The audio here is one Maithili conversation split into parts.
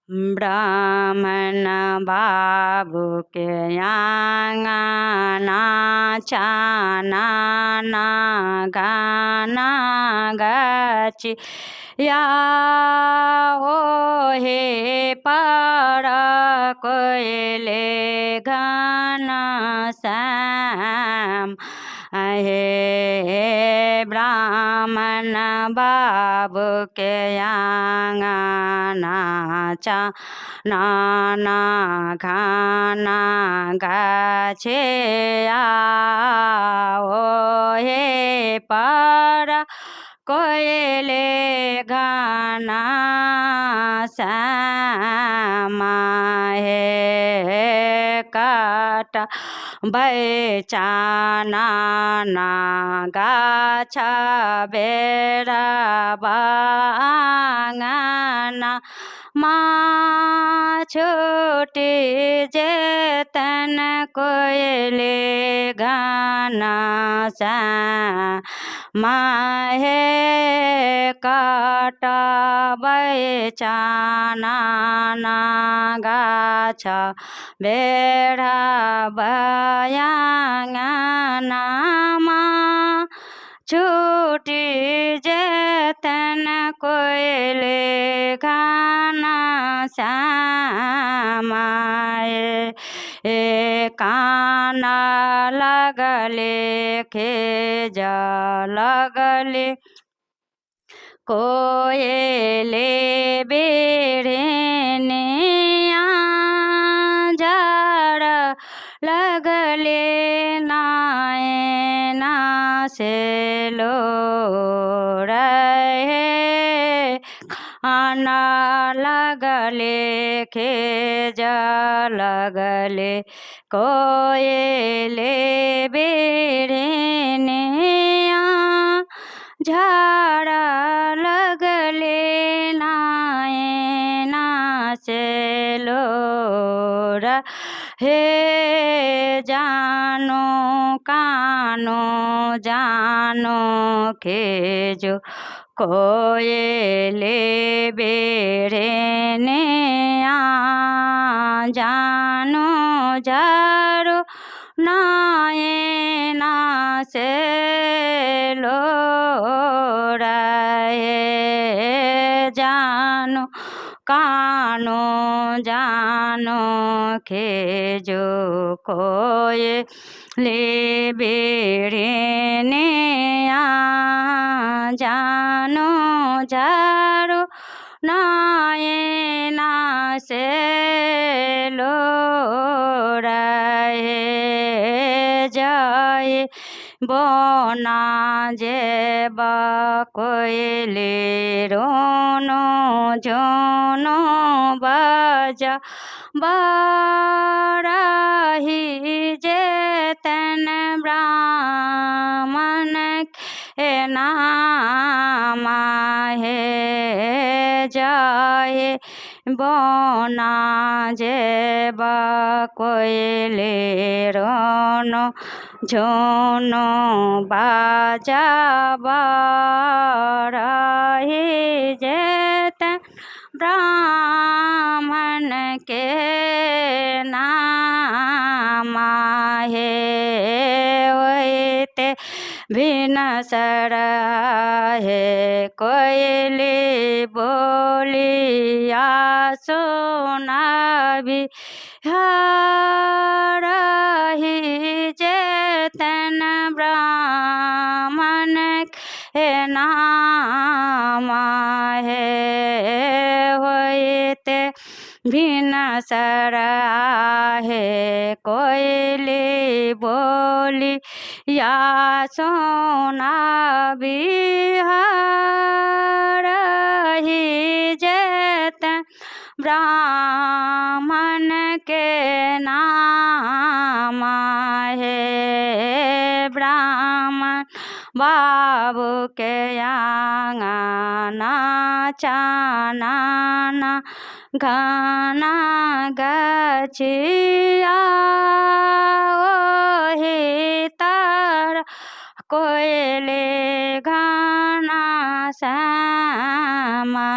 ब्राह्मण बाबूके आङ्गना चानना गाना गछिया ओहे पर कोयले घन श्याम हे ब्राह्मण बाबूके आङ्गना चानना घाना गछिया ओहे पर कोयले घना श्यामा हे काट बैचाना गाछ बेरा आङ्गना मा छुटि जेतन कोयले गाना श्यामा हे कटबै चानना गाछ बेढ़ा बयाङ्गनामा छुटि जेतन कोयले गाना श्यामा हे कान लगले खेज लगले कोयले बेढ़निया झाड़ लगले नैना से लो रहे आना लगले खेज लगले कोयले बेढ़निया झाड़ लगले नैना से लोर हे जानो कानो जानो खेजो कोयले बेढ़निया जानो झारो नैना से लो रहे जानो कानो जानो खेजो कोयले बेढ़निया जानो झारो नैना से लो रहे जय बना जेब कोयले रोनो झोनो बजा बाराही जेतन ब्राह्मण के नाम हे जय बना जेब कोयले रोनो झोनो बाजा बाराही जेतन ब्राह्मण के नाम हे होइते भिनसर हे कोयली बोलिया सुनाबी हरही जेतन ब्राह्मण के नाम हे होइते भिनसर हे कोयली बोली या सोना बिहारही जेतन ब्राह्मण के नाम हे ब्राह्मण बाबूके आङ्गना चानना घना गछिया ओहि तर कोयले घना श्यामा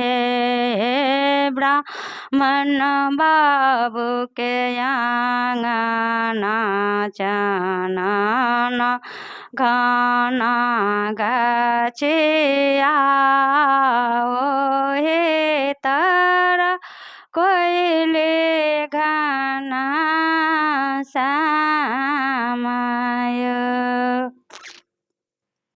हे ब्राह्मण। ब्राह्मण बाबूके आङ्गना चनन घना गछिया।